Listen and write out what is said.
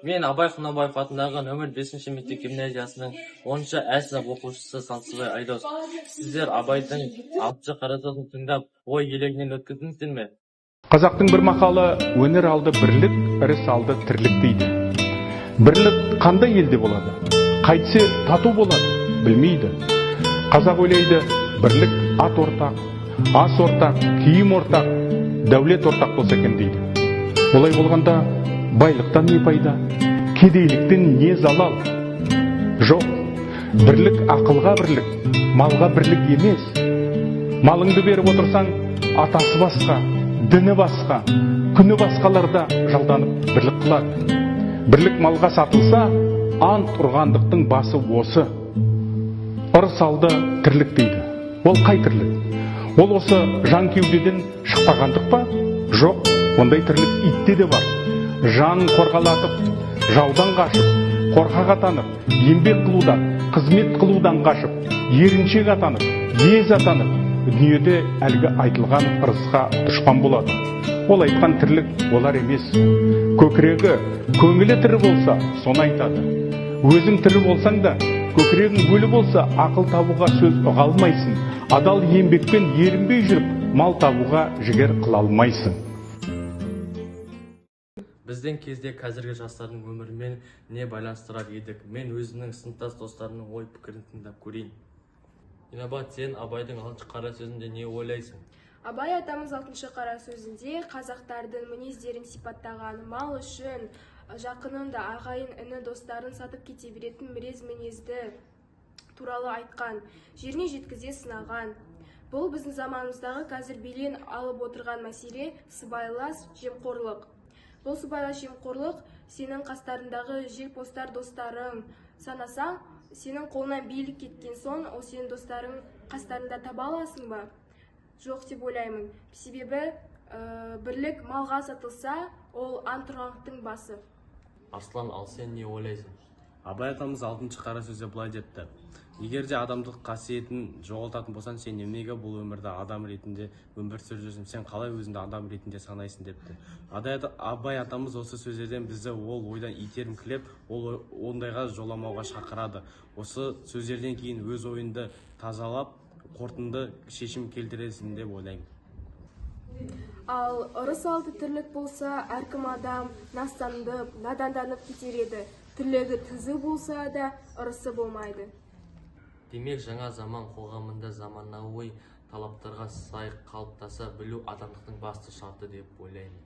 Мен Абай Құнанбаев атындағы нөмір 5-ші мектеп гимназиясының 10-шы ә сынып оқушысы Сансызбай Айдос. Сіздер Абайдың 6-шы қара сөзін тыңдап, ой елегінен өткіздіңіздер ме? Қазақтың бір мақалы өнер алды бірлік, ырыс алды тірлік дейді. Бірлік қандай елде болады? Қайтсе тату болады? Білмейді. Қазақ ойлайды, бірлік ат ортақ, ас ортақ, киім ортақ, дәулет ортақ болса екен дейді. Олай болғанда байлықтан не пайда, кедейліктен не залал? Жоқ, бірлік ақылға бірлік, малға бірлік емес. Малыңды беріп отырсаң, атасы басқа, діні басқа, күні басқаларда жалданып бірлік қылады. Бірлік малға сатылса, ант ұрғандықтың басы осы. Ырыс алды тірлік дейді. Ол қай тірлік? Ол осы жан кеудеден шықпағандық па? Жоқ, ондай тірлік итте де бар. Жанын қорғалатып, жаудан қашып, қорқақ атанып, еңбек қылудан, қызмет қылудан қашып, еріншек атанып, ез атанып, дүниеде әлгі айтылған ырысқа дұшпан болады. Ол айтқан тірлік олар емес. Көкірегі, көңілі тірі болса, соны айтады. Өзің тірі болсаң да, көкірегің өлі болса, ақыл табуға сөз ұға алмайсың. Адал еңбекпен ерінбей жүріп, мал табуға жігер қыла алмайсың. Біздің кезде қазіргі жастардың өмірімен не байланыстырар едік? Мен өзімнің сыныптас достарымның ой пікірін тыңдап көрейін. Инабат, сен Абайдың 6-шы қара сөзінде не ойлайсың? Абай атамыз 6-шы қара сөзінде қазақтардың мінездерін сипаттаған, мал үшін жақынын да ағайын, іні, достарын сатып кете беретін мінез мінезді туралы айтқан, жеріне жеткізе сынаған. Бұл біздің заманымыздағы қазір белең алып отырған мәселе сыбайлас жемқорлық. Бұл сыбайлас жемқорлық сенің қастарындағы желпостар достарың санасаң, сенің қолынан билік кеткен соң, ол сенің достарың қастарында таба аласың ба? Жоқ деп ойлаймын. Себебі бірлік малға сатылса, ол ант ұрғандықтың басы. Арслан, ал сен не ойлайсың? Абай атамыз 6-шы қара сөзде былай депті. Егер де адамдық қасиетін жоғалтатын болсаң, сен неменеге бұл өмірді адам ретінде өмір сүріп жүрсің, сен қалай өзіңді адам ретінде санайсың депті. Абай атамыз осы сөздерден бізді ол ойдан итермелеп, ол ондайға жоламауға шақырады. Осы сөздерден кейін өз ойыңды тазалап, қорытынды шешім келтіресің деп ойлаймын. Ал ырыс алды тірлік болса, әркім адам настанып, наданданып кетер еді. Тірлігі түзу болса да, ырысы болмайды. Демек, жаңа заман қоғамында заманауи талаптарға сай қалыптаса білу адамдықтың басты шарты деп ойлаймын.